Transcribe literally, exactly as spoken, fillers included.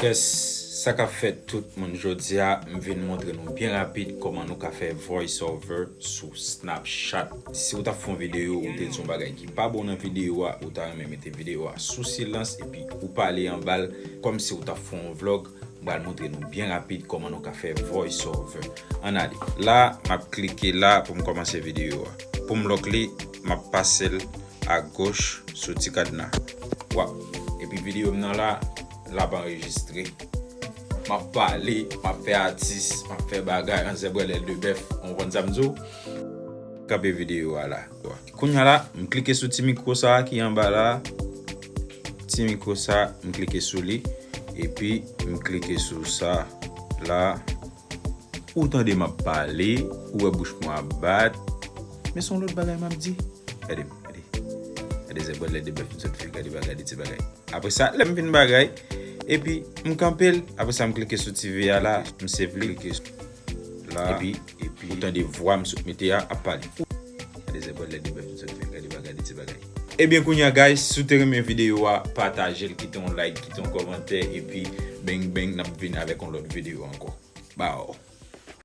Yes, sa k ap fèt tout moun, jodi a m vin montre nou byen rapid kòman nou ka fè voice over sou Snapchat. Si w t ap fè yon videyo, ou te di yon bagay ki pa bon nan videyo a, ou ta renmen mete videyo a sou silans epi ou pale anba l kòmsi w t ap fè yon vlog, m pral montre nou byen rapid kòman nou ka fè voice over. Ann ale. La, m ap klike la pou m kòmanse videyo a. Pou m lòk li, m ap pase l agoch sou ti kadna. Wap. Epi videyo m nan la, l ap anrejistre. M ap pale, m ap fè atis, m ap fè bagay, an zèbrèlèl de bèf. Ou konprann sa m di w? Kanpe videyo a la. Kounye a la, m klike sou ti mikwo sa a ki anba la. Ti mikwo sa, m klike sou li. Epi, m klike sou sa la. Ou tande m ap pale, ou wè bouch mwen ap bat. Men se yon lòt bagay m ap di. Gade, gade. Gade zèbrèlèl de bèf m sot fè, gade bagay, gade ti bagay. Apre sa, lè m fin bagay, epi m kanpe l, apre sa m klike sou ti V a la, m save li, klike la, epi, epi ou tande vwa m sot mete a ap pale. Gade zèbrèlèl de bèf m sot fè, gade bagay, gade ti bagay. Ebyen kounye a guys, si w te renmen videyo a, pataje l, kite yon like, kite yon kòmantè, epi bang bang, n ap vin avèk yon lòt videyo ankò. Baw.